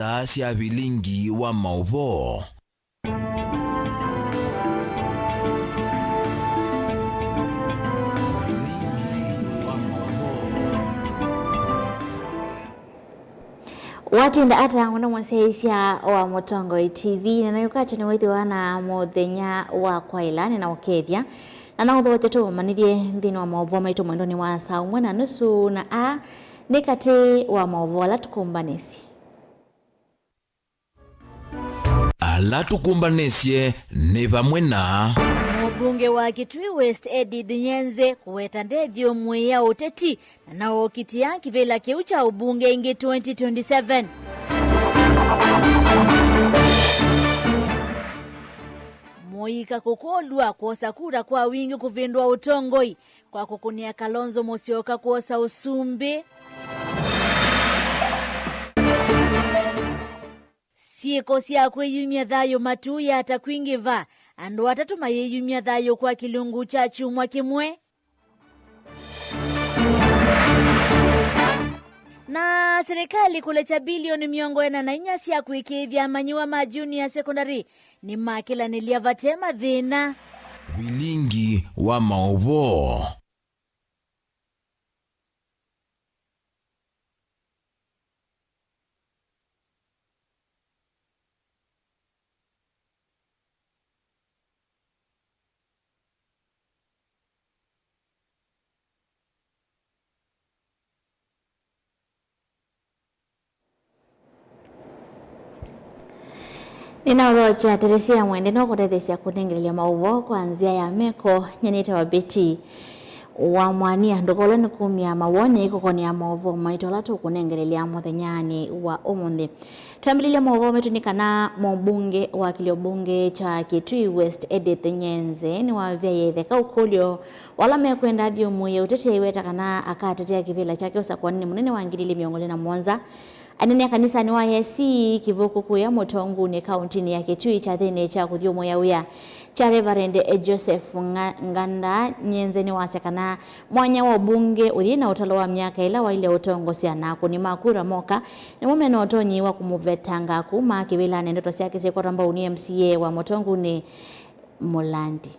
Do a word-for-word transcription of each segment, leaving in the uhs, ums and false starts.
Saa sya vilingi wa maũvoo. Vilingi wa maũvoo. Watinda ata mũno mũsyaĩĩsya wa Mũtongoi T V, na naĩ ũkatyo nĩwĩthĩwa na mũthenya wa kwaĩla nĩnaũkethya, na naũthokya tũũmanyĩthye nthĩnĩ wa maũvoo maitũ mwendonĩ wa saa ũmwe na nusu, na aa nĩ katĩ wa maũvoo ala tũkũmbanĩsye. Ala tũkũmbanĩsye nĩ vamwe na. Mũmbunge wa Kitui West Edith Nyenze kũweta ndethyũmũĩ ya ũteti na naũkitĩa kĩvĩla kĩu kya ũmbunge ĩngĩ twenty twenty-seven. Mũika kũkũlw'a kwosa kura kwa wingĩ kũvĩndũa ũtongoi kwa kũkũnĩa Kalonzo Musyoka kwosa ũsumbĩ. Syĩko sya kwĩyumya thayũ matu yata kwingĩva, andũ atatũ mayĩyumya thayũ kwa kĩlungu kya kyumwa kĩmwe. Na silikalĩ kũlekya bilioni mĩongo ĩna na inya sya kũĩkĩĩthya amanyĩw'a ma junior secondary nĩmakĩlanĩlya vate mathĩna. Vilingi wa maũvoo. Nĩnaũthokya Teresia Mwende nũkũtetheesya kũnengelelya maũvoo kwa nzĩa ya meko. Nyie nĩtawa Betty wa Mwania. Ndũkolwe nĩ kumya mawoni kũkonea maũvoo maitũ ala tũkũnengelelya mũthenyanĩ wa ũmũnthĩ. Twambĩlĩlya maũvoo maitũ nĩ kana mũmbunge wa kĩlio mbunge kya Kitui West Edith Nyenze nĩwavyaĩe ĩtheka ũkũlyo wa ala mekwenda athyũmũĩe ũteti aiweta kana akatetea kĩvĩla kyake ũsakũanĩnĩ mũnene wa ngili ilĩ mĩongo ĩlĩ na mũonza. Anene kanisanĩ wa A C Kĩvũkũ kũya Mũtongunĩ kaũntĩnĩ ya Kitui kyathĩnĩ kya kũthyũmũĩa wĩa kya Reverend Joseph Nga-, Nganda Nyenze nĩwasya kana mwanya wa ũmbunge ũyĩ na ũtalo wa myaka ĩla waile ũtongosya na akũni ma kura moka nĩmo mena ũtonyi wa kũmũvetanga kuma kĩvĩlanĩ ndeto syake syĩkwatwa mbau nĩ M C A wa Mũtongunĩ Mũlandi.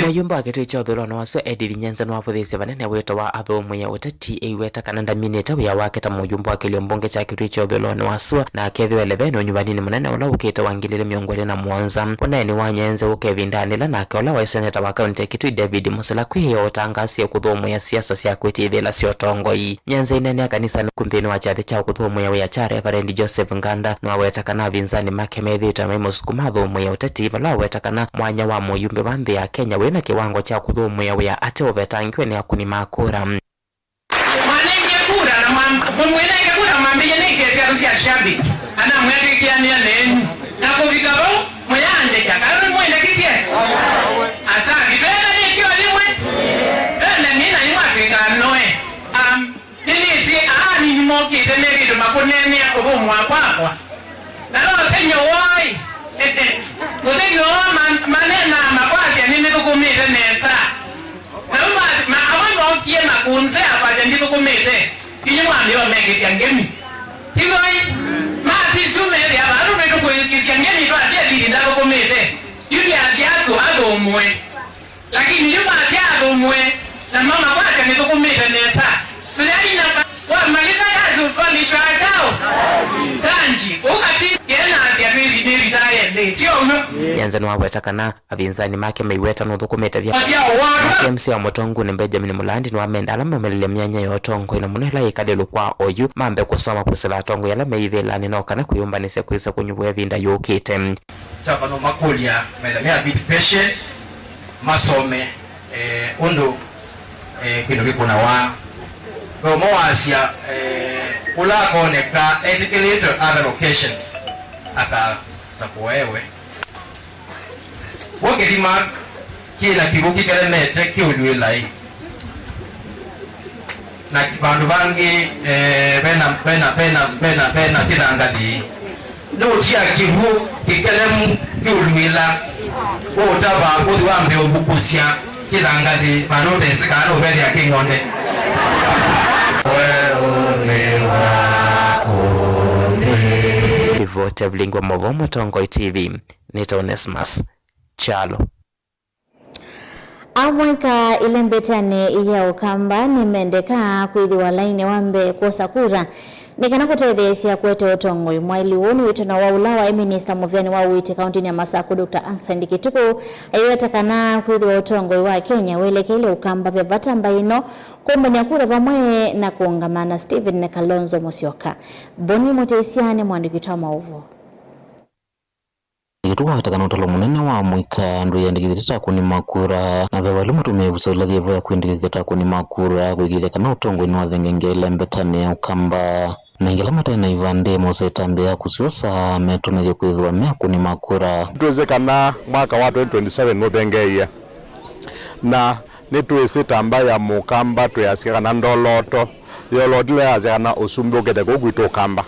Mũyumba wa Kitui kya ũthũĩlonĩ wa sua Edith Nyenze nĩwavũthĩĩsye vanene wĩto wa athũmũĩe ũteti, eiweta kana ndaminĩte wĩa wake ta mũyumba wa kĩlio mbunge kya Kitui kya ũthũĩlonĩ wa sua, na akethĩwa eleveni ũnyuvaninĩ mũnene ũla ũkĩte wa ngili ilĩ mĩongo ĩlĩ na mũonza. Ũneeni wa Nyenze ũka ĩvindanĩ ĩla nake ũla waĩ seneta wa kaunti ya Kitui David Musila kwĩyĩo ũtangaasie kũthũmũĩa siasa sya kwĩtĩthĩla sya ũtongoi. Nyenze aineenea kanisanĩ ku nthĩnĩ wa kyathĩ kya kũthũmũĩa wĩa kya Reverend Joseph Nganda, nĩwaweta kana avinzani make methĩĩtwe maimũsukuma athũmũĩe ũteti, vala waweta kana mwanya wa mũyumbe wa nthĩ ya Kenya wĩ na kĩwango kya kũthũmũĩa wĩa ate ũvetangiwe nĩ akũni ma kura. Mwanengie kura na mwam-, mũmwĩnenge kura mwambĩie nĩ ngethi syatũ sya shabiki, anamwĩtĩkĩanĩa nenyu. Na kũvika vau, mũyaandĩka, kana nĩmwĩndekisye? Asavi, vendanĩtye o yĩmwe? Vendanĩ na nĩmwatw'ĩka anoe. Am, nĩnĩsĩ aa anini mokĩte me kĩndũ makũneenea kũthũmũa kwakwa. Na no ũsengy'o woo-ĩ. Ũsengy'o woo man-, maneenaa makwasya nĩnĩthũkũmĩte nesa. Na rĩu mas-, ma-, amwe mookie makũnzea kwasya ndithũkũmĩte. Inyu mwambĩĩa ũmekĩsya ngemi. Ti w'o-ĩ? Masisyu methĩa vaa tũmĩtũkũĩkĩsya ngemi twasya Edith ndathũkũmĩte. Yu nĩasya athũ-, athũmũe. Lakini yu masya athũmũe, na mamakwasya nĩthũkũmĩte nesa. Tũyaina wamaliza kazi upandishwa chao. Tanji, ũkati, yenasya nĩvitaye nthĩ. Sio ũmwe. Nyenze nĩwaweta kana avinzani make maiweta nũthũkũmĩte vya. Masya wa. Nake M C A wa Mũtongunĩ Benjamin Mũlandi nĩwamenda ala maũmĩlĩlya myanya ya ũtongoi na mũno ĩla yĩkalĩlũ kwa oyu mambe kũsoma kwĩsĩla atongoi ala meivĩlanĩ no kana kwĩyũmbanĩsya kwĩsa kũnyuvwa ĩvinda yũkĩte. Kyava no makũlya methane a bit patient, masome, eh, ũndũ, eh, kĩndũ kĩkũnawa. Ve ũmwe wasya, eh, ũla akoneka etĩkĩlĩtwe other locations, akasakũa ewe. W'o kĩthima kĩ na kĩw'ũ kĩkelemete kĩũlw'ĩla-ĩ. Na vandũ vangĩ, eh, vena, vena, vena, vena, vena kĩthangathĩ. Nũtia kĩw'ũ kĩkelemu kĩũlw'ĩla, ũũtava ũthi wambe ũvukũsya kĩthangathĩ, vandũ ũtesĩ kana nũvethĩa kĩ ng'onde. Ripoti ya vilingi wa mauvoo Mũtongoi T V, nĩ ta Onesmus Kyalo. Amũika ĩlembetanĩ ya Ũkamba nĩmendekaa kwĩthĩwa lainĩ wa mbee kwosa kura nĩ kana kũtetheesya kũete ũtongoi. Mwaĩlu ũũ nĩ wĩtano wa ũla waĩ minista mũvĩanĩ wa ũiiti kaũntĩnĩ ya Masaku, Doctor Anson Kituku, aiweta kana kwĩthĩwa ũtongoi wa Kenya welekeile Ũkamba ve vata mbaĩ ĩno kũmbany'a kura vamwe na kũũngama na Stephen Kalonzo Musyoka. Boni Mũtĩsya nĩ mũandĩki witũ wa maũvoo. Ĩtũkwatĩkana ũtalo mũnene wa mũika andũ ĩandĩkĩthĩtye ta akũni ma kura, na ve valũ matũmĩa ĩvuso ĩla yĩvo ya kwĩandĩkĩthya ta akũni ma kura, kũĩkĩĩthya kana ũtongoi nĩwathengengea ĩlembetanĩ ya Ũkamba. Na aingĩ ala mate na ivandĩ mose ĩtambya ya kũsyosa metũmĩthye kwĩthĩwa me akũni ma kura. Twĩsĩ kana mwaka wa twenty twenty-seven nũthengeeie, na nĩtwĩsĩ ta mbaĩ ya Mũkamba twĩasya kana ndolooto yolotile yasya kana ũsumbĩ ũkĩte kũu kwitũ Ũkamba.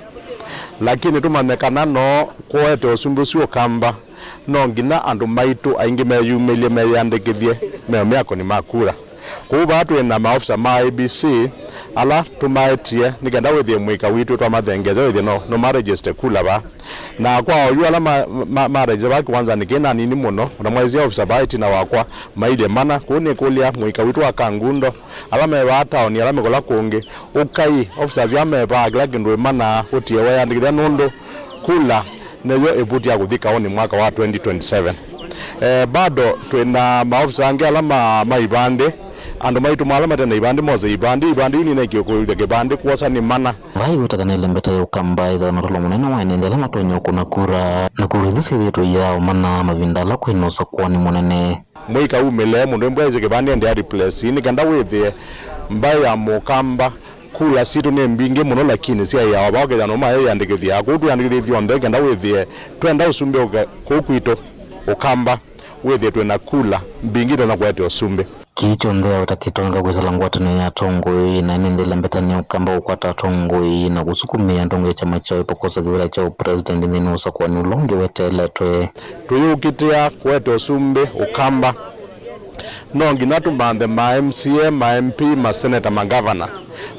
Lakini tũmanye kana no kũete ũsumbĩ ũsu Ũkamba, no nginya andũ maitũ aingĩ meyumĩlye meyĩandĩkĩthye me akũni ma kura. Kwoou vaa twĩ na maofisa ma I E B C ala tũmaetie nĩ kenda wĩthĩe mũika witũ twamathengeesya wĩthĩe no, no maregister kula vaa. Na kwa oyu ala ma, ma, ma register vaa kĩwanzanĩ kĩĩ na nini mũno, ona mwaisye ofisa vaa ĩtina wakwa, mailye mana. Kũu nĩkũlya mũika witũ wa Kangundo, ala me vaa taoni, ala me kũla kũngĩ, ũkai, officers ala me vaa, kĩla kĩndũ ĩmana, ũtie weandĩkĩthya nũndũ kula nĩyo ĩvuti ya kũthi kaũnĩ mwaka wa twenty twenty-seven. Eh, bado twĩ na maofisa angĩ ala ma, ma ivandĩ, andũ maitũ ma ala mate na ivandĩ mose ivandĩ, ivandĩ yu nĩnaikie kũĩvya kĩvandĩ kwosa nĩ mana. Vai wĩtaka nĩ ĩlembeta ya Ũkamba ĩthĩwa na ũtalo mũnene wa ene nthĩ ala matonya ũkũna kura, na kura isu syĩthĩĩtwe iyaũmana mavinda ala kwĩ na ũsakũani mũnene. Mũika umĩle, mũndũ ĩmbwa ĩsĩ kĩvandĩ ende a replace, nĩ kenda wĩthĩe mbaĩ ya Mũkamba, kula sitũ nĩ mbingĩ mũno, lakini syaĩawa vaa ũkethĩa no mayĩandĩkĩthya. Kũu twĩandĩkĩthye ithyonthe kenda wĩthĩe twenda ũsumbĩ ũke kũu kwitũ Ũkamba, wĩthĩe twĩ na kula mbingĩ itonya kũete ũsumbĩ. Kĩĩ kyonthe aũta kĩtonyeka kwĩsĩla ngwatanĩo ya atongoi na ene nthĩ ĩlembetanĩ ya Ũkamba kũkwata atongoi na kũsukumĩa atongoi a kyama kya Wiper kwosa kĩvĩla kya ũpresident nthĩnĩ wa ũsakũani ũla ũngĩ weteeletwe. Tũyĩũkitĩa kũete ũsumbĩ Ũkamba, no nginya tũmanthe ma M C A, ma M P, maseneta, magavana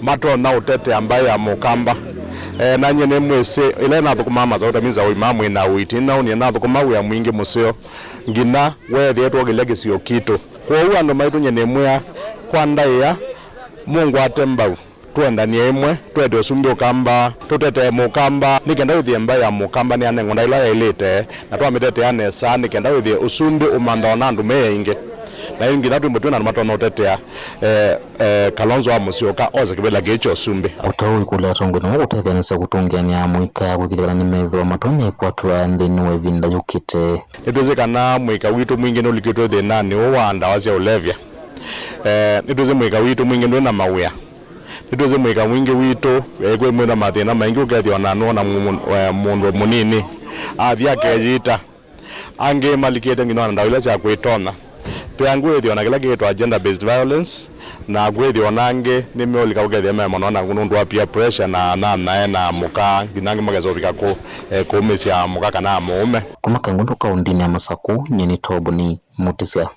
matonya ũtetea mbaĩ ya Mũkamba. E, na nyie nĩmwĩsĩ ĩla nathũkũmaa Masaku, ta means oima mwĩ na ũiiti, nĩnaũnie nathũkũma wĩa mwingĩ mũseo nginya weethĩe twokĩlya kĩsio kitũ. Kwoou andũ maitũ, nyie nĩmwĩa, kwa ndaĩa, mũngwate mbau, tũendanie ĩmwe, tũete ũsumbĩ Ũkamba, tũtetee Mũkamba, nĩ kenda wĩthĩe mbaĩ ya Mũkamba nĩyanengwa ndaĩa ĩla yaĩlĩte, na twamĩtetea nesa, nĩ kenda wĩthĩe ũsumbĩ ũmanthwa na andũ me aingĩ. Na yu nginya twĩmbwe twĩ na andũ matonya ũtetea, eh, eh, Kalonzo wa Musyoka ose kĩvĩla kĩĩ kya ũsumbĩ. Ũtao ũikũlya atongoi namo kũtetheanĩsya kũtũngĩanĩa amũika kũĩkĩĩthya kana nĩmethĩwa matonya ĩkwatwa nthĩnĩ wa ĩvinda yũkĩte. Nĩtwĩsĩ kana mũika witũ mwingĩ nũlikĩtwe thĩnanĩ ũũ wa ndawa sya ũlevya. Eh, nĩtwĩsĩ mũika witũ mwingĩ ndwĩ na mawĩa. Nĩtwĩsĩ mũika mwingĩ witũ, eh, kwĩ mwĩ na mathĩna maingĩ, ũkethĩa ona nũona mu-, mu-, eh, mũndũ mũnini athi akeyĩta. Angĩ malikĩte nginya ona ndawa ila sya kwĩtonya. Ve angĩ wĩthĩwa na kĩla kĩĩtwa gender based violence, na kwĩthĩwa ona angĩ nĩmeũlika ũkethĩa me mũno na nũndũ wa peer pressure na nanae na mũka, nginya angĩ makesa ũvika kũ, eh, kũũmĩsya mũka kana mũũme. Kuma Kangundo kaũndĩnĩ ya Masaku, nyie nĩ Toboni Mũtĩsya.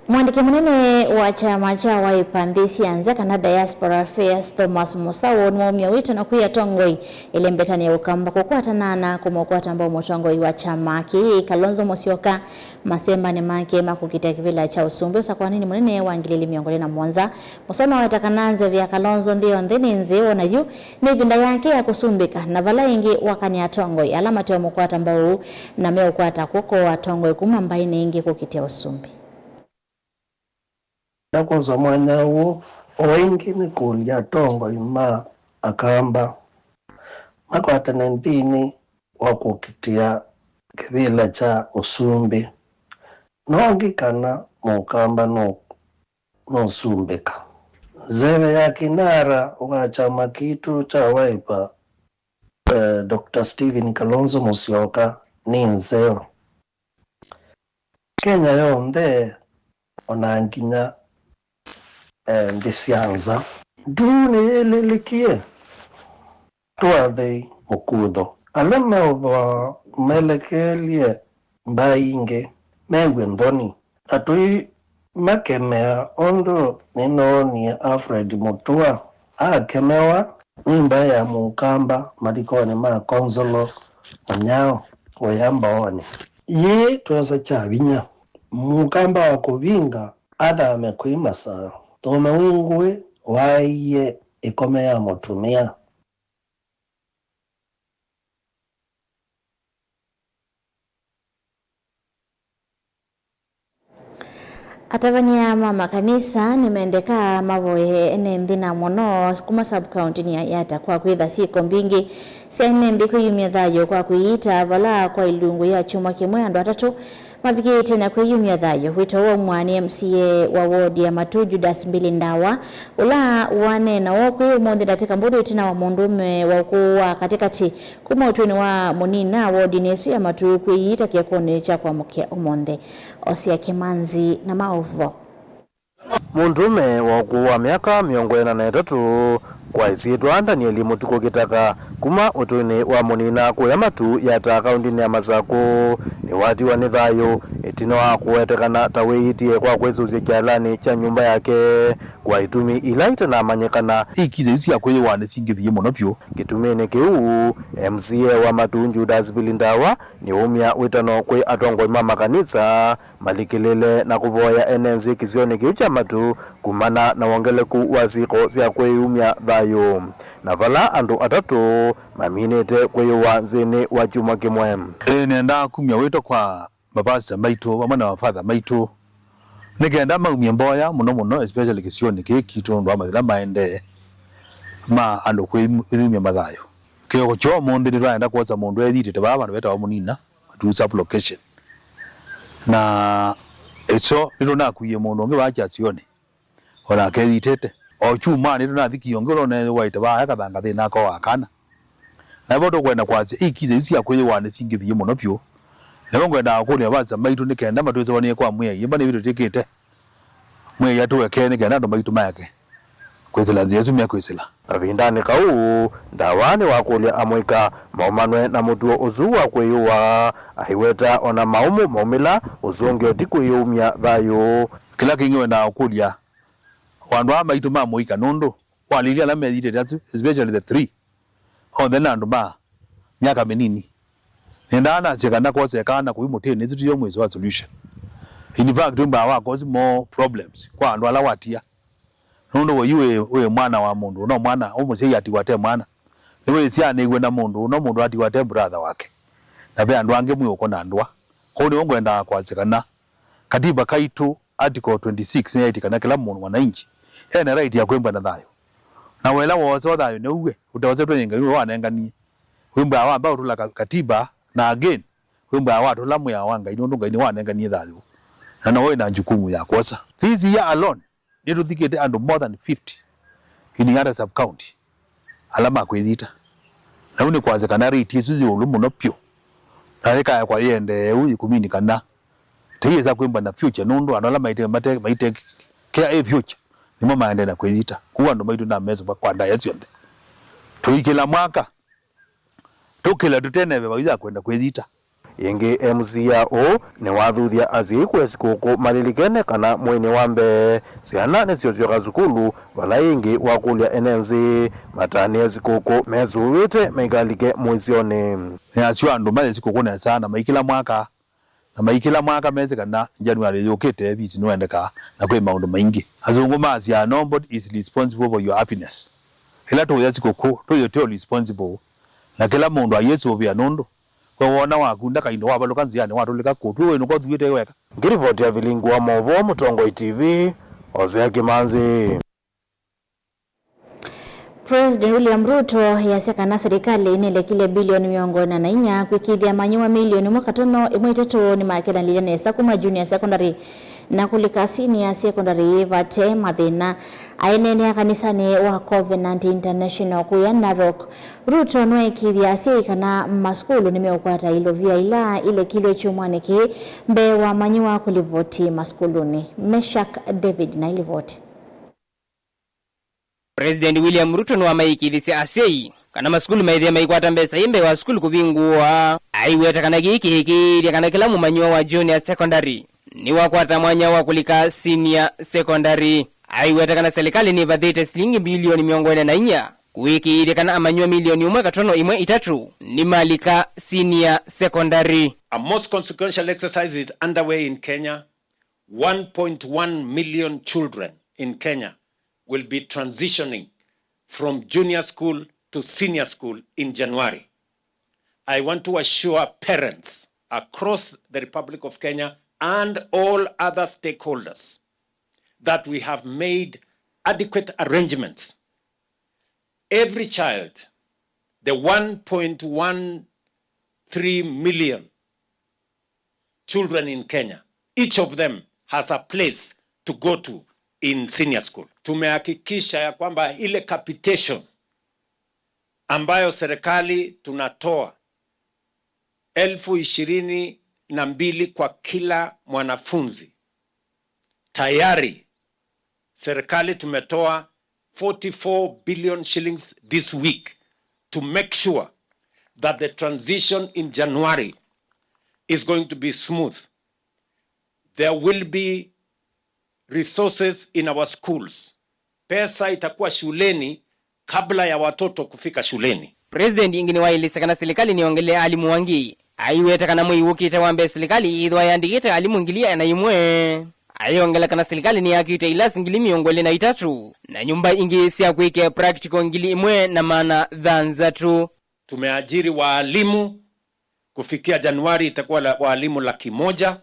Mwandĩki mũnene wa kyama kya Wiper nthĩ sya nza kana Diaspora Affairs, Thomas Mũsaũ, nĩwaumya wĩtano kwĩ atongoi ĩlembetanĩ ya Ũkamba kũkwatana na kũmũkwata mbau mũtongoi wa kyama kĩĩ, Kalonzo Musyoka, masembanĩ make ma kũkita kĩvĩla kya ũsumbĩ ũsakũanĩnĩ mũnene wa ngili ili mĩongo ĩlĩ na mũonza. Mũsaũ nĩwaweta kana nzeve ya Kalonzo nthĩ yonthe nĩ nzeo, na yu nĩ ĩvinda yake ya kũsumbĩka, na vala ĩngĩ wakany'a atongoi ala mateũmũkwata mbau na meũkwata kw'oko atongoi kuma mbaĩnĩ ingĩ kũkitĩa ũsumbĩ. Ndakwosa mwanya ũũ o ĩngĩ nĩkũlya atongoi ma Akamba makwatane nthĩnĩ wa kũkitĩa kĩvĩla kya ũsumbĩ. Nongi kana Mũkamba nũ nũsumbĩka. Nzeve ya kinara wa kyama kitũ kya Wiper, eh, Doctor Stephen Kalonzo Musyoka nĩ nzeo. Kenya yonthe, ona nginya, eh, nthĩ sya nza, nduu nĩyĩlĩlĩkie. Tũathei mũkutho. Ala meũthwa melekelye mbaĩ ingĩ mew'e nthoni, Atũi makemea ũndũ nĩnoonie Alfred Mutua akemewa nĩ mbaĩ ya Mũkamba mathikonĩ ma Konsolo Mũnyao kũya Mbaonĩ. Yĩĩ twesa kya vinya Mũkamba wa kũvinga athame kwĩ Masaa. Thome wĩ ngũĩ waaie ĩkome ya mũtumĩa. Atavany'a ma makanisa nĩmendekaa mavoye ene nthĩ na mũno kuma sub-county-nĩ ya Yatta kwa kwĩtha syĩko mbingĩ sya ene nthĩ kwĩyumya thayũ kwa kwĩyita vala kwa ilungu ya kyumwa kĩmwe andũ atatũ mavikĩte na kwĩyumya thayũ. Wĩto ũũ waumwa nĩ M C A wa ward ya Matu, Judas Mbili Ndawa, ũla waneena ũũ kwĩ Ũmũnthĩ Ndatĩka Mbũthũ ĩtina wa mũndũũme wa ũkũũ wa katĩkatĩ kuma ũtũinĩ wa Mũnina wodinĩ ĩsu ya Matu kwĩyita kĩokonĩ kya kwamũkĩa ũmũnthĩ. Osia Kĩmanzi na maũvoo. Mũndũũme wa ũkũũ wa myaka mĩongo ĩna na ĩtatũ kwa ĩsyĩtwa Danieli Mũtukũ Kĩtaka kuma ũtũinĩ wa Mũnina kũya Matu Yatta kaũndĩnĩ ya Masakũ nĩwatiwa nĩ thayũ ĩtina wa kũwetekana ta wĩyitie kwa kwĩsũsya kyalanĩ kya nyũmba yake kwa itumi ila itanamanyĩkana. Ikisa isu sya kwĩyũaa nĩsingĩvie mũno vyũ. Kĩtuminĩ kĩu, M C A wa Matu Judas Mbili Ndawa nĩwaumya wĩtano kwĩ atongoi ma makanisa malikĩlĩle na kũvoya ene nzĩ kĩsionĩ kĩu kya Matu kumana na wongeleku wa syĩko sya kwĩyumya thayũ, na vala andũ atatũ maminĩte kwĩyũaa nzĩnĩ wa kyumwa kĩmwe. Ĩĩ, nendaa kumya wĩto kwa mapasita maitũ vamwe na mafatha maitũ nĩ kenda maumye mboya mũno mũno, especially kĩsionĩ kĩĩ kitũ nũndũ wa mathĩna maendee ma andũ kwĩyumya mathayũ. Kĩoko kya ũmũnthĩ nĩtwaenda kwosa mũndũ eyitĩte vaa vandũ vetawa Mũnina, Matu sub-location. Na ĩsyo nĩtũnakuie mũndũ ũngĩ vaa kyasionĩ, o nake eyitĩte. O kyumwanĩ nĩtũnathikie ũngĩ ũla ũneewaĩte vaa akathanga thĩna ako wa kana. Na vo tũkwenda kwasya, ikisa isu sya kwĩyũaa nĩsingĩvie mũno vyũ. Nĩvo ngwendaa kũkũlya vasa maitũ nĩ kenda matwĩsĩwanĩe kwa Mwĩai, ĩmba nĩvĩ tũtĩkĩte Mwĩai atũekee nĩ kenda andũ maitũ maeke kwĩsĩla nzĩa ĩsu mekwĩsĩla. Kavindanĩ kau, Ndawa nĩwakũlya amũika maumanwe na mũtuo ũsu wa kwĩyũaa, aiweta ona maũmũ maumĩla ũsũngĩo ti kwĩyũmya thayũ. Kĩla kĩngĩ wendaa kũkũlya, o andũ aa maitũ ma mũika, nũndũ walĩlya ala meyitĩte asu, especially the three, onthe nĩ andũ ma myaka mĩnini. Nĩndaa nasye kana kwosekaa na kũi mũtĩnĩ, ĩsu tiyo mwĩso wa solution. In fact, wĩmbaa wa cause more problems kwa andũ ala watia. Nũndũ we yu wĩ, wĩ mwana wa mũndũ, no mwana, ũ mũsyai atiwa ate mwana. Nĩwĩsyaanĩw'e na mũndũ, no mũndũ atiwa ate brother wake. Na ve andũ angĩ mwĩ ũko na ndũa. Kwoou nĩw'o ngwendaa kwasya kana katiba kaitũ, article twenty-six, nĩyaĩtye kana kĩla mũndũ mwananchi ena right ya kwĩmbwa na thayũ. Na wela woosa thayũ nĩuwe, ũteosetwe nĩ Ngai, nĩwe wanenganie. Wĩmbaa wamba ũtũla ka-, katiba, na again, wĩmbaa watũla mwĩao wa Ngai, nũndũ Ngai nĩwanenganie thayũ. Na nowe wĩna jukumu ya kwosa. This year alone, nĩtũthikĩte andũ more than fifty in Yatta sub-county ala makwĩyita. Na yu nĩ kwasya kana rate ĩsu yĩ ĩũlũ mũno vyũ. Na yĩkaekwa yĩendee ũu ĩkũmini kana tĩyĩsa kwĩmba na future, nũndũ andũ ala maite, mate, maite care ĩ future, nĩmo maendee na kwĩyita. Kwoou andũ maitũ namesũva kwa ndaĩa syonthe. Tũikĩla mwaka, tũkĩla tũtene veva yu ya kwenda kwĩyita. Ĩngĩ, M C A ũũ nĩwathuthya asyai kũya sikũkũ malilikene kana mweinĩ wa mbee, syana nĩsyosyoka sukulu, vala ĩngĩ wakũlya ene nzĩ matanĩe sikũkũ mesũvĩte maikalike mũisyonĩ. Nĩasyo andũ maye sikũkũ nesa na maikĩla mwaka, na maikĩla mwaka mesĩ kana January yũkĩte visi nĩwendekaa, na kwĩ maũndũ maingĩ. Azũngũ masyaa, "Nobody is responsible for your happiness." Ĩla tũũya sikũkũ, tũyĩ teo responsible, na kĩla mũndũ ayĩsũvĩa nũndũ we woona wakunda kaindo wavalũka nzĩanĩ watũlĩka kũtw'ĩ wĩnũka ũthuĩte weka. Ngĩrivoti ya Vilingi wa Maũvoo Mũtongoi T V, Hosea Kĩmanzi. President William Ruto easya kana serikali nĩlekile bilioni mĩongo ĩna na inya kwĩkĩĩthya amanyĩw'a milioni ĩmwe katono ĩmwe itatũ nĩmakelanĩlye nesa kuma junior secondary na kũlika senior secondary vate mathĩna. Aineenea kanisanĩ wa Covenant International kũya Narok, Ruto nũekĩĩthya asyai kana masukulu nĩmeũkwata ilovia ila ilekilwe kyumwanĩ kĩĩ mbee wa amanyĩw'a kũlivoti masukulunĩ. Meshak David na ilivoti. President William Ruto nĩwamaĩkĩĩthisye asyai kana masukulu maĩthĩe maikwata mbesa ĩ mbee wa sukulu kũvingũwa. Aiweta kana kĩĩ kĩĩkĩĩthya kana kĩla mũmanyĩw'a wa junior secondary nĩwakwata mwanya wa kũlika senior secondary. Aiweta kana silikalĩ nĩvathĩte silingi mbilioni mĩongo ĩna na inya kũĩkĩĩthya kana amanyĩw'a milioni ũmwe katono ĩmwe itatũ nĩmalika senior secondary. A most consequential exercise is underway in Kenya. One point one million children in Kenya will be transitioning from junior school to senior school in January. I want to assure parents across the Republic of Kenya and all other stakeholders that we have made adequate arrangements. Every child, the one point one three million children in Kenya, each of them has a place to go to in senior school. Tumehakikisha ya kwamba ile capitation ambayo serikali tunatoa elfu ishirini na mbili kwa kila mwanafunzi, tayari serikali tumetoa forty-four billion shillings this week to make sure that the transition in January is going to be smooth. There will be resources in our schools. Pesa itakuwa shuleni kabla ya watoto kufika shuleni. President ĩngĩ nĩwaĩlĩsye kana silikalĩ nĩyongele alimũ angĩ. Aiweta kana mwei wũkĩte wa mbee silikalĩ ĩĩthĩwa yandĩkĩte alimũ ngili ĩana na ĩmwe. Ayongela kana silikalĩ nĩyakĩte ilasi ngili mĩongo ĩlĩ na itatũ na nyũmba ingĩ sya kwĩkĩa practical ngili ĩmwe na maana thanthatũ. Tumeajiri waalimu, kufikia Januari itakuwa la, waalimu laki moja.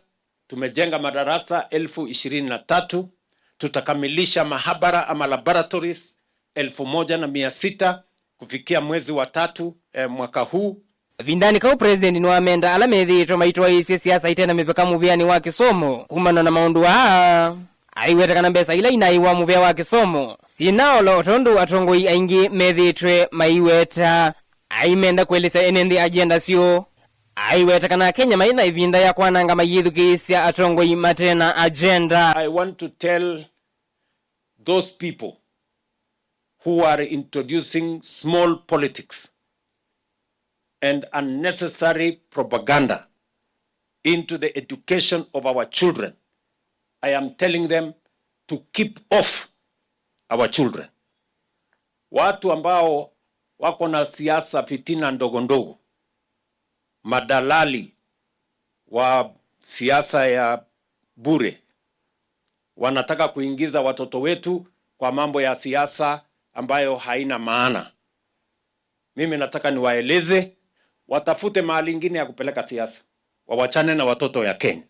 Tumejenga madarasa elfu ishirini na tatu. Tutakamilisha mahabara ama laboratories elfu moja na mia sita kufikia mwezi wa tatu, eh, mwaka huu. Kavindanĩ kau, President nĩwamenda ala methĩĩtwe maitwaĩĩsye siasa ite na mĩvaka mũvĩanĩ wa kĩsomo kumana na maũndũ aa. Aiweta kana mbesa ila inaĩwa mũvĩa wa kĩsomo syĩna olo o tondũ atongoi aingĩ methĩĩtwe maiweta. Aimenda kũelesya ene nthĩ agenda syoo. Aiweta kana Akenya maĩ na ĩvinda ya kwananga mayĩthukĩĩsya atongoi mate na agenda. I want to tell those people who are introducing small politics and unnecessary propaganda into the education of our children, I am telling them to keep off our children. Watu ambao wako na siasa fitina ndogo ndogo, madalali wa siasa ya bure, wanataka kuingiza watoto wetu kwa mambo ya siasa ambayo haina maana. Mimi nataka niwaeleze, watafute mahali ingine ya kupeleka siasa, wawachane na watoto ya Kenya.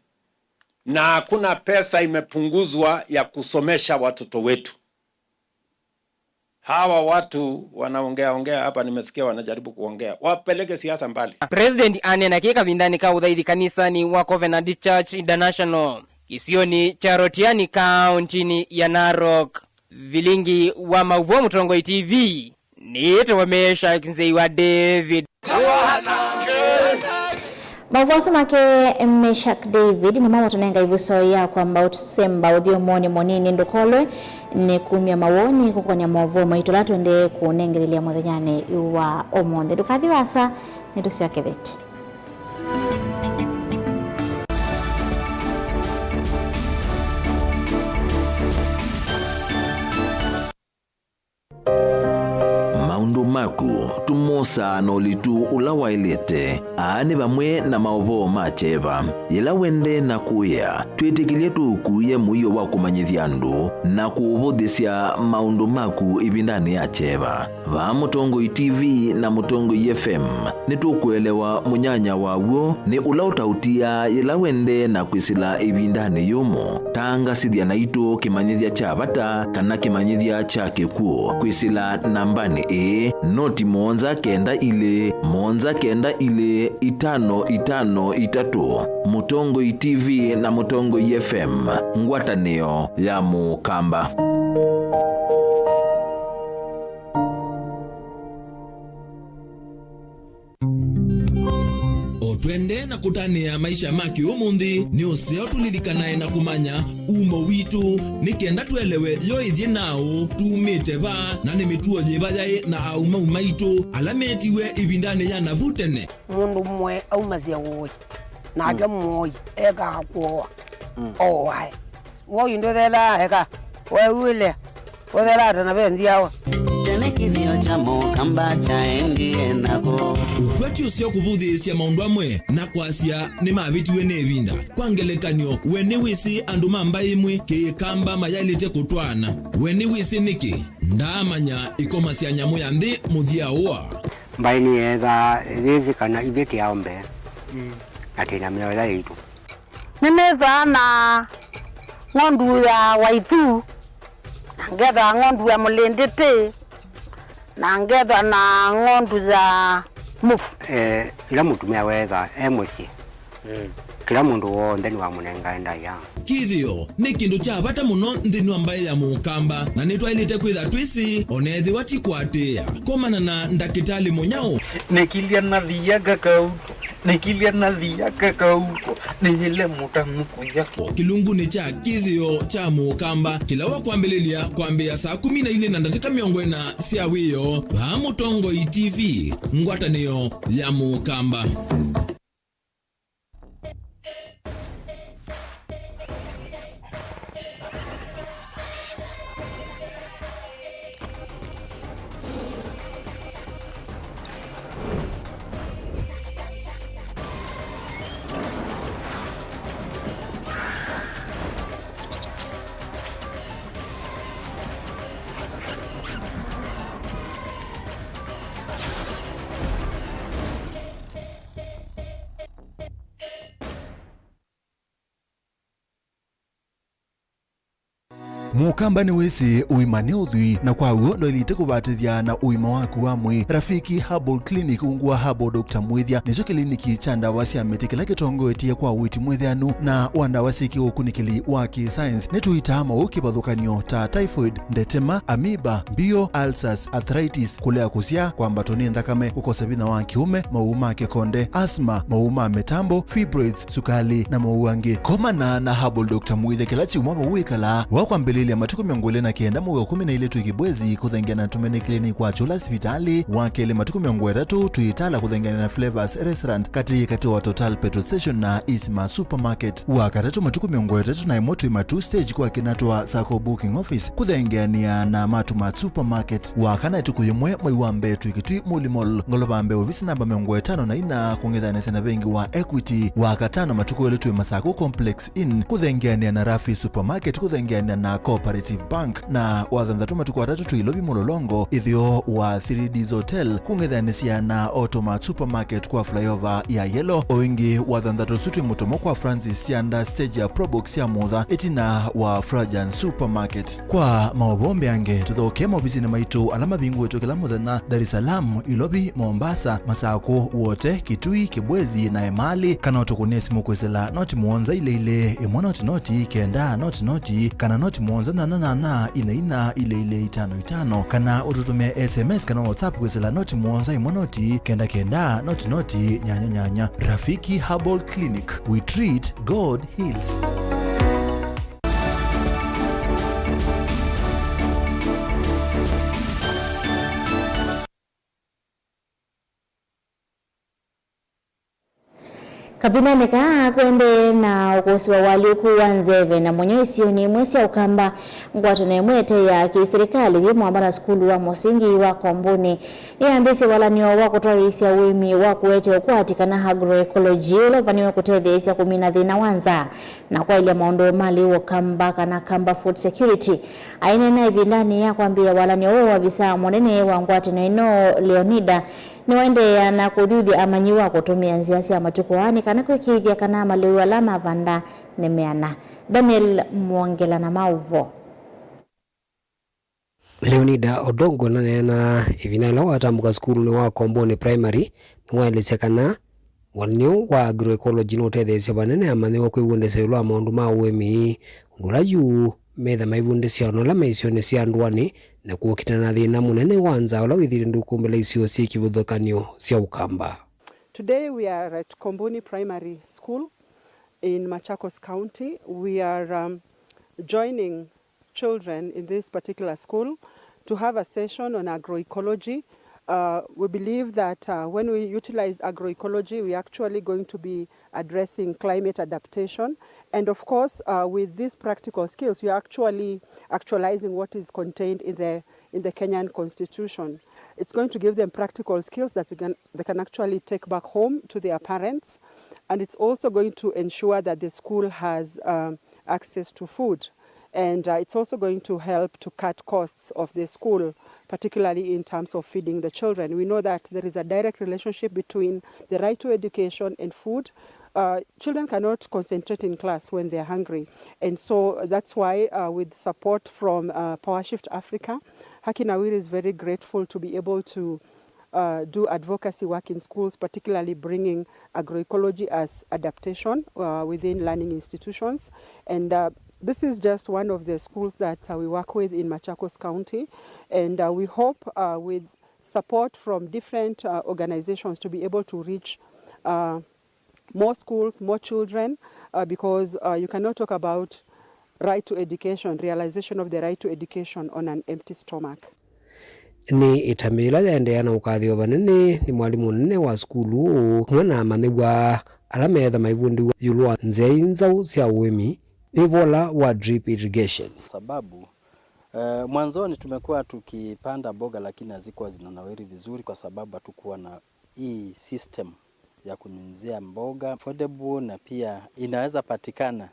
Na hakuna pesa imepunguzwa ya kusomesha watoto wetu. Hawa watu wanaongea ongea hapa, nimesikia wanajaribu kuongea, wapeleke siasa mbali. President aneena kĩĩ kavindanĩ ka ũthaithi kanisanĩ wa Covenant Church International kĩsionĩ kya Rotiani, kaũntĩnĩ ya Narok. Vilingi wa maũvoo Mũtongoi T V, nĩĩtawa Meshack Nzei wa David. Maũvoo asu make Meshack David nĩmo matũnenga ĩvuso ya kwamba ũsemba ũthyũmũonĩ mũnini. Ndũkolwe nĩ kumya mawoni kũkonya maũvoo maitũ ala tũendee kũnengelelya mũthenyanĩ wa ũmũnthĩ. Ndũkathi vaasa, nĩtũsyoke veti. Maũndũ maku tũmosaa na ũlitu ũla waĩlĩte. Aa nĩ vamwe na maũvoo ma kyeva. Yĩla wendee na kũĩa, twĩtĩkĩlye tũũkuĩe mũio wa kũmanyĩthya andũ na kũũvũthĩsya maũndũ maku ĩvindanĩ ya kyeva. Vaa Mũtongoi T V na Mũtongoi F M, nĩtũkũelewa mũnyanya wa w'o nĩ ũla ũtaũtiaa yĩla wendee na kwĩsĩla ĩvindanĩ yũmũ. Tangasĩthya naitũ kĩmanyĩthya kya vata kana kĩmanyĩthya kya kĩkw'ũ kwĩsĩla nambanĩ ĩĩ, noti mũonza kenda ilĩ, mũonza kenda ilĩ, itano itano itatũ. Mũtongoi T V na Mũtongoi F M, ngwatanĩo ya Mũkamba. O twendee na kũtanĩa maisha ma kĩũmũnthĩ, nĩ ũseo tũlilikanae na kũmanya umo witũ, nĩ kenda tũelewe yo ĩthyĩ naũ, tumĩte va, na nĩ mĩtuo yĩva yaĩ na aũmau maitũ ala meetiwe ĩvindanĩ ya navu tene. Mũndũ mũe aumasya ũĩ, nake mũoi ekaa kũoa. Mm. Oh, why? Woi ndũthelaa eka. Weũĩle. Ũthelaa ta na ve nziawa. Tene kĩthĩo kya Mũkamba kyaendie nako. Ũkwati ũseo kũvũthĩĩsya maũndũ amwe na kwasya nĩmavĩtiwe nĩ ĩvinda. Kwa ngelekany'o, we nĩwĩsĩ andũ ma mbaĩ ĩmwe Kĩkamba mayaĩlĩte kũtwaana? We nĩwĩsĩ nĩkĩ? Ndaamanya ĩkoma sya nyamũ ya nthĩ mũthya ũa. Mbaĩ nĩyeethaa yĩsĩ kana ithyĩ tĩ ao mbee, mm, na twĩ na mĩao ĩla yaitũ. Nĩnĩthaa na ng'ondu ya waithu, na ngetha ng'ondu ya mũlĩndĩtĩ, na ngetha na ng'ondu ya mũvu. Eh, ĩla mũtumĩa weetha e mũsyĩ, mm, kĩla mũndũ w'onthe nĩwamũnengae ndaĩa. Kĩthĩo nĩ kĩndũ kya vata mũno nthĩnĩ wa mbaĩ ya Mũkamba, na nĩtwaĩlĩte kwĩtha twĩsĩ, o na ethĩwa ti kũatĩĩa. Komana na ndakĩtalĩ mũnyaũ. Nĩkilya na thia kakau. Nĩkilya na thia kakau, nĩyĩle mũtanu kũya. Kĩlungunĩ kya kĩthĩo kya Mũkamba, kĩla wakwambĩlĩlya kwambĩĩa saa kũmi na ilĩ na ndatĩka mĩongo ĩna sya wĩoo, vaa Mũtongoi T V, ngwatanĩo ya Mũkamba. Mũkamba nĩwĩsĩ ũima nĩ ũthwii, na kwa w'o ndwaĩlĩte kũvatĩthya na ũima waku wa mwĩĩ. Rafiki Herbal Clinic, ungu wa Herbal Doctor Mwĩthya, nĩkyo kĩliniki kya ndawa sya mĩtĩ kĩla kĩtongoetye kwa ũiiti mwĩthĩanu na wa ndawa syĩ kĩũkunĩkĩli wa kĩ-science. Nĩtũitaa maũũ kĩvathũkany'o ta typhoid, ndetema, amoeba, mbio, ulcers, arthritis, kũlea kũsyaa, kwambatwa nĩ nthakame, kũkosa vinya wa kĩũme, maũũ ma kĩkonde, asthma, maũũ ma mĩtambo, fibroids, sukalĩ, na maũũ angĩ. Komana na Herbal Doctor Mwĩthya kĩla kyumwa vau wĩkalaa. Wakwambĩlĩlya matukũ mĩongo ĩlĩ na kenda mwei wa kũmi na ilĩ twĩ Kibwezi kũthengeana na Tumaini Clinic kwa Chula sivitalĩ. Wa kelĩ matukũ mĩongo ĩtatũ twĩ Itala kũthengeana na Flavors Restaurant katĩ katĩ wa Total Petrol Station na Isma Supermarket. Wa katatũ matukũ mĩongo ĩtatũ na ĩmwe twĩ Matuu Stage kwa Kinatwa Sacco Booking Office kũthengeanĩa na Matumat Supermarket. Wa kana ĩtukũ yĩmwe mwei wa mbee twĩ Kitui Muli Mall, ngolova mbee ovisi namba mĩongo ĩtano na ina kũng'ethanĩsya na vengi wa Equity. Wa katano matukũ elĩ twĩ Masaku Complex Inn kũthengeanĩa na Rafi Supermarket kũthengeanĩa na Cooperative Bank. Na wa thanthatũ matukũ atatũ twĩ Ilovi Mũlolongo, ĩtheo wa Three Ds Hotel kũng'ethanĩsya na Automat Supermarket kwa flyover ya Yellow. O ĩngĩ wa thanthatũ ũsu twĩ Mũtomo kwa Francis Sianda stage ya Probox ya Mutha ĩtina wa Frajan Supermarket. Kwa maũvoo mbeange, tũthokee maovisinĩ maitũ ala mavingũĩtwe kĩla mũthenya, Dar es Salaam, Ilovi, Mombasa, Masako, Wote, Kitui, Kibwezi, na Emali, kana ũtũkũnĩe simũ kwĩsĩla noti mũonza ilĩ ilĩ, ĩmwe noti noti, kenda noti noti, kana noti mũonza nyanya nyanya, ina ina, ilĩ ilĩ, itano itano, kana ũtũtũmĩe S M S kana WhatsApp kwĩsĩla noti mũonza ĩmwe noti, kenda kenda, noti noti, nyanya nyanya. Rafiki Herbal Clinic, we treat, God heals. Kavindanĩ kaa kũendee na ũkũsĩ wa ũalyũku wa nzeve na mũnyo isionĩ imwe sya Ũkamba, ngwatanĩo ĩmwe ĩte ya kĩ-silikalĩ yĩ mũamba na sukulu wa mũsingi wa Komboni nĩyambĩĩsye walany'o wa kũtwaĩĩsya ũĩmi wa kũete ũkwati kana agroecology ũla ũvanĩwe kũtetheesya kũmina thĩna wa nzaa na kwaĩlya maũndũ ma lĩu Ũkamba kana Kamba food security. Aineena ĩvindanĩ ya kwambĩĩa walany'o ũũ, ovisaa mũnene wa ngwatanĩo ĩno, Leonida, nĩwaendeea na kũthyũthya amanyĩw'a kũtũmĩa nzĩa sya matukũ aa nĩ kana kwĩkĩĩthya kana malĩu ala mavanda nĩmeana. Daniel Mwongela na maũvoo. Leonida Odongo naneenaa ĩvinda ĩla watambũka sukulunĩ wa Komboni Primary, nĩwaelesya kana walany'o wa agroecology nũtetheesya vanene amanyĩw'a kwĩw'ũndĩsya ĩũlũ wa maũndũ ma ũĩmi, ũndũ ũla yu metha maivundĩsya ona ala me isionĩ sya ndũanĩ na kũkitana na thĩna mũnene wa nzaa ũla wĩthĩĩtwe ndũkũmbĩla isio syĩ kĩvathũkany'o sya Ũkamba. Today we are at Komboni Primary School in Machakos County. We are, um, joining children in this particular school to have a session on agroecology, Uh, we believe that, uh, when we utilize agroecology, we are actually going to be addressing climate adaptation. And of course, uh, with these practical skills, we are actually actualizing what is contained in the, in the Kenyan Constitution. It's going to give them practical skills that they can, they can actually take back home to their parents. And it's also going to ensure that the school has, um, access to food. And, uh, it's also going to help to cut costs of the school, particularly in terms of feeding the children. We know that there is a direct relationship between the right to education and food. Uh, children cannot concentrate in class when they're hungry. And so that's why, uh, with support from, uh, Power Shift Africa, Haki Nawiri is very grateful to be able to uh, do advocacy work in schools, particularly bringing agroecology as adaptation, uh, within learning institutions. And, uh, this is just one of the schools that, uh, we work with in Machakos County. And, uh, we hope, uh, with support from different, uh, organizations, to be able to reach, uh, more schools, more children, uh, because, uh, you cannot talk about right to education, realization of the right to education on an empty stomach. Nĩ ĩtambya ĩla yaendeea na ũkathĩwa vanene nĩ mwalimũ mũnene wa sukulu ũũ, amwe na amanyĩw'a ala meetha maivundĩw'a ĩũlũ wa nzĩa ii nzaũ sya ũĩmi, nĩ vola wa drip irrigation. Sababu, eh, mwanzoni tumekuwa tukipanda mboga lakini hazikuwa zinanawiri vizuri kwa sababu hatukuwa na hii system ya kunyunyizia mboga affordable na pia inaweza patikana,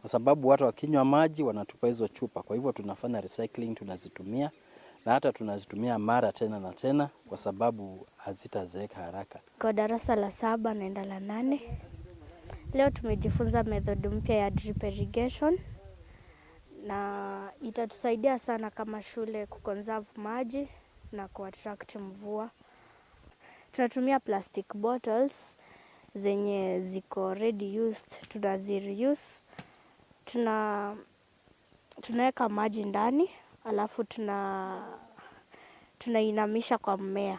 kwa sababu watu wakinywa maji wanatupa hizo chupa. Kwa hivyo tunafanya recycling, tunazitumia, na hata tunazitumia mara tena na tena kwa sababu hazitazeeka haraka. Kwa darasa la saba naenda la nane, leo tumejifunza method mpya ya drip irrigation, na itatusaidia sana kama shule kuconserve maji na kuattract mvua. Tunatumia plastic bottles zenye ziko ready used, tunazi reuse. Tuna, tunaweka maji ndani, alafu tuna, tunainamisha kwa mmea.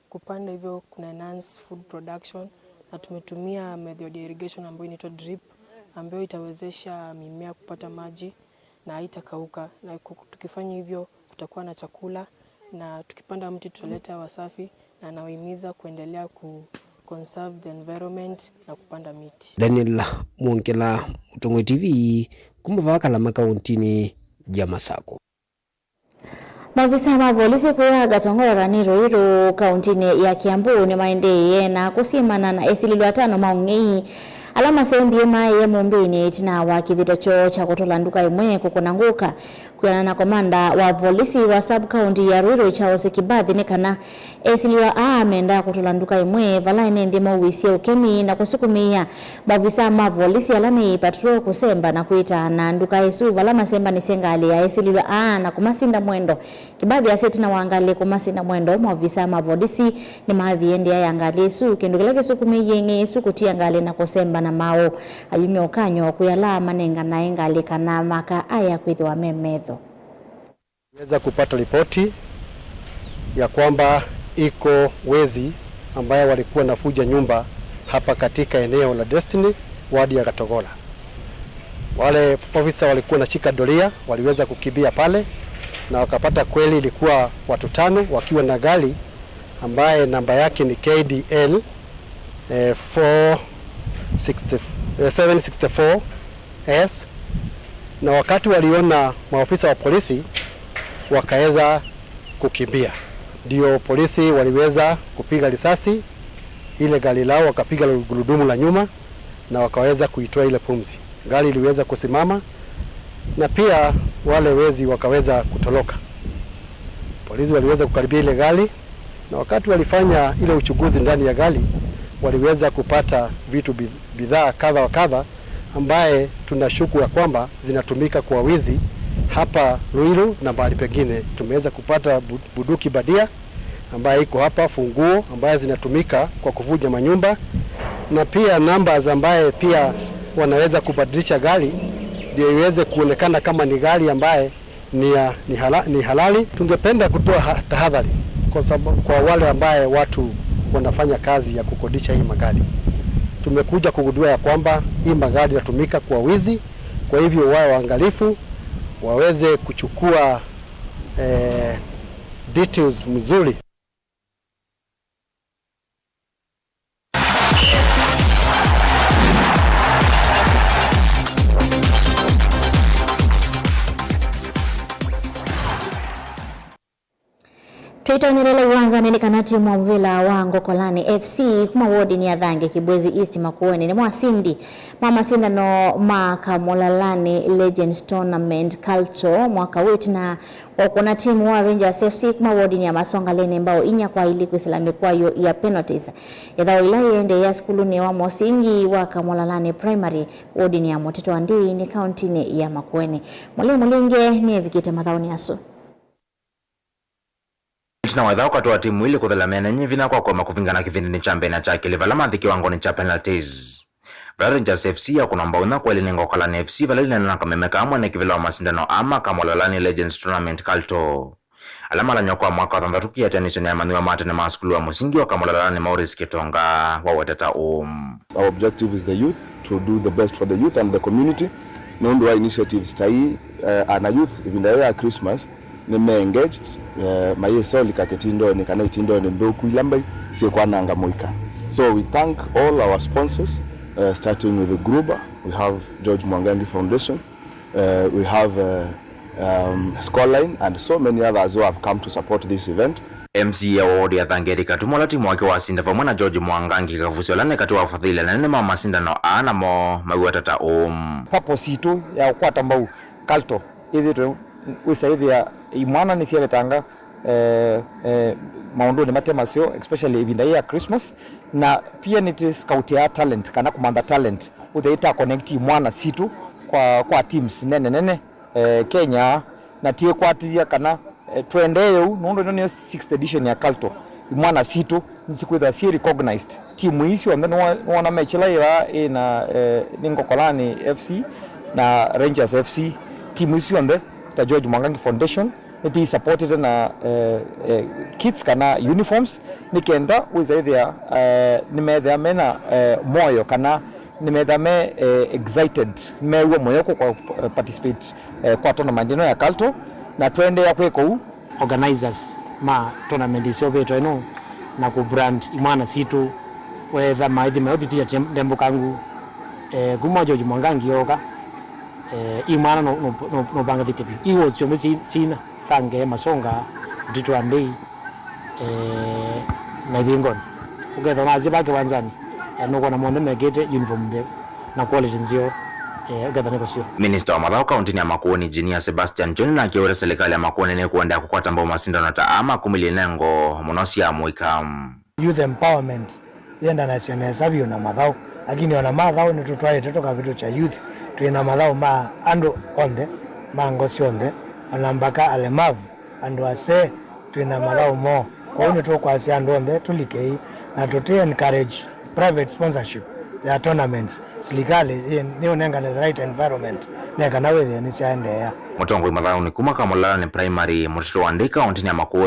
Kupanda hivyo kuna enhance food production, na tumetumia method ya irrigation ambayo inaitwa drip, ambayo itawezesha mimea kupata maji na haitakauka, na ku-, tukifanya hivyo kutakuwa na chakula, na tukipanda mti tutaleta hewa safi, na nawahimiza kuendelea ku conserve the environment na kupanda miti. Daniel Mwongela, Mũtongoi T V, kuma vaa Kalama, kauntinĩ ya Masako. Maovisa ma volisi kũya Gatongora nĩ Ruiru, kauntinĩ ya Kiambu, nĩmaendeeie na kũsyĩmana na esilĩlwa atano ma ũng'ei ala masembie maaĩe mũmbĩnĩ ĩtina wa kĩthito kyoo kya kũtũla nduka ĩmwe kũkũna ngũka. Kwĩanana na komanda wa volisi wa sub-county ya Ruiru, Charles Kibathi, nĩ kana esilĩlwa aa mendaa kũtũla nduka ĩmwe vala ene nthĩ mauisye ũkemi na kũsukumĩĩa maovisa ma volisi ala meĩ patrol kũsemba na kwĩtaana nduka ĩsu vala masembanisye ngalĩ ya esilĩlwa aa na kũmasinda mwendo. Kibathi asya ĩtina wa ngalĩ kũmasinda mwendo, maovisa ma volisi nĩmaathie ndĩa ya ngalĩ ĩsu, kĩndũ kĩla kĩsukumĩie ĩng'ei ĩsu kũtia ngalĩ na kũsemba na maaũ. Ayumya ũkany'o kwĩ ala manenganae ngalĩ kana maka aya kwĩthĩwa me metho. Tuliweza kupata ripoti ya kwamba iko wezi ambaye walikuwa wanafuja nyumba hapa katika eneo la Destiny, wadi ya Gatogora. Wale ofisa walikuwa wanashika doria, waliweza kukimbia pale na wakapata kweli ilikuwa watu tano wakiwa na gari ambaye namba yake ni K D L, eh, four sixty, eh, seven sixty-four S, na wakati waliona maofisa wa polisi wakaweza kukimbia, ndio polisi waliweza kupiga risasi ile gari lao, wakapiga gurudumu la nyuma na wakaweza kuitoa ile pumzi. Gari iliweza kusimama na pia wale wezi wakaweza kutoroka. Polisi waliweza kukaribia ile gari, na wakati walifanya ile uchunguzi ndani ya gari, waliweza kupata vitu bi-, bidhaa kadha wa kadha ambaye tunashuku ya kwamba zinatumika kwa wizi hapa Ruiru na mahali pengine. Tumeweza kupata bu-, bunduki bandia ambaye iko hapa, funguo ambaye zinatumika kwa kuvunja manyumba, na pia numbers ambaye pia wanaweza kubadilisha gari ndio iweze kuonekana kama ni gari ambaye ni ya, ni hala-, ni halali. Tungependa kutoa ha-, tahadhari kwa sababu, kwa wale ambaye watu wanafanya kazi ya kukodisha hii magari. Tumekuja kugundua ya kwamba hii magari inatumika kwa wizi, kwa hivyo wawe waangalifu, waweze kuchukua, eh, details mzuri. Twĩtonyelele iwanzanĩ nĩ kana timu wa mũvĩla wa Ngokolani F C kuma wodinĩ ya Thange, Kibwezi East, Makueni nĩmo asindi ma masindano ma Kamolalani Legends Tournament, Kalto, mwaka ũũ ĩtina wa ũkũna timu wa Rangers F C kuma wodinĩ ya Masongaleni mbao inya kwa ili kwĩsĩla mĩkwayo ya penalties. Ĩthau ĩla yĩendeea sukulunĩ wa mũsingi wa Kamolalani Primary, wodinĩ ya Mũtitũ wa Ndĩinĩ, kauntinĩ ya Makueni. Mũlĩ Mũlinge nĩevikĩte mathaũnĩ asu. Ĩtina wa ĩthau katĩ wa timu ilĩ kũthela menenye vinya kwa kũema kũvingana kĩvindinĩ kya mbee na kya kelĩ vala mathi kĩwangonĩ kya penalties. Vala Rangers F C yakũnwa mbao inya kwa ilĩ nĩ Ngokolani F C vala ĩnena na kameme ka mwene kĩvĩla wa masindano aa ma Kamolalani Legends Tournament, Kalto. Ala malanywa kwa mwaka wa thanthatũ kĩatianĩsyo na amanyĩw'a ma tene ma sukulu wa mũsingi wa Kamolalani, Maurice Kitonga, waweteta ũũ. Our objective is the youth, to do the best for the youth and the community. Nũndũ wa initiatives ta ii, eh, ana youth ĩvinda yĩĩ ya Christmas nĩ me engaged, eh, mayĩsa ũlika kĩtindonĩ kana itindonĩ nthũku ila mbai syĩkwananga mũika. So we thank all our sponsors, eh, starting with the Gruber, we have George Mwangangi Foundation, eh, we have, eh, um, Scoreline and so many others who have come to support this event. M C A wa wodi ya Thange Eric Atuma, ũla timu wake wasinda vamwe na George Mwangangi Kavusi, ũla nĩ katĩ wa afadhili anene ma masindano aa, namo maweta ta ũũ. Purpose yitũ ya kũkwata mbau Kalto ĩthĩtwe wĩsa ĩthĩa imwana nĩsyavetanga, eh, eh, maũndũnĩ mate maseo, especially ĩvinda yĩĩ ya Christmas, na pia nĩtĩ scout ya talent kana kũmantha talent, ũthĩa ita connect imwana sitũ kwa, kwa teams nene nene, eh, Kenya, na tiĩkwatĩthya kana, eh, tũendee ũu, nũndũ ĩno nĩyo sixth edition ya Kalto. Imwana sitũ nĩsikwĩthwa syĩ recognized. Timu ii syonthe nĩwo-, nĩwona mechila ĩla ĩna, eh, nĩ Ngokolani F C na Rangers F C. Timu ii syonthe ta George Mwangangi Foundation nĩtĩisupportĩte na, eh, eh, kits kana uniforms, nĩ kenda wĩsa ĩthĩa, eh, nĩmethĩa mena, eh, moyo kana nĩmethĩa me, eh, excited, meew'a mũyo kũ-, kũ-, participate, eh, kwa tournament ĩno ya Kalto, na tũendeea kwĩka ũu. Organizers ma tournament ĩseũvĩtwe ĩno na kũ brand imwana sitũ, weetha maithi meũthitĩsya tem-, ndembũkangu, eh, kuma George Mwangangi ooka, eh, imwana no, no, no, nũvangĩthĩtye vyũ. Iw'o syonthe si-, sina Thange, Masonga, Mũtitũ wa Ndĩi, eh, na ivingoni. Ũkethwa nasye va kĩwanzanĩ, eh, nũkwona monthe mekĩte uniform ntheu na quality nzeo, eh, ũkethwa nĩ kũseo. Minista wa mathaũ kauntinĩ ya Makueni, Engineer Sebastian John, nake wĩta silikalĩ ya Makueni nĩkũendeea kũkwata mbau masindano ta aa ma kumĩlya inengo mũno sya mũika. Youth empowerment yĩendanasya nesa vyũ na mathaũ, lakini ona mathaũ nĩtũtwaĩte tũkavĩtũkya youth. Twĩ na mathaũ ma andũ onthe, ma ngo syonthe, ona mbaka alemavu. Andũ asee twĩ na mathaũ moo, kwoou nĩtũkwasya andũ onthe tũlikei na tũti encourage private sponsorship ya tournaments. Silikalĩ yĩ nĩũnengane the right environment nĩ kana wĩthĩe nĩsyaendeea. Mũtongoi mathaũnĩ kuma Kamolalani Primary, Mũtitũ wa Ndĩi, kauntinĩ ya Makueni,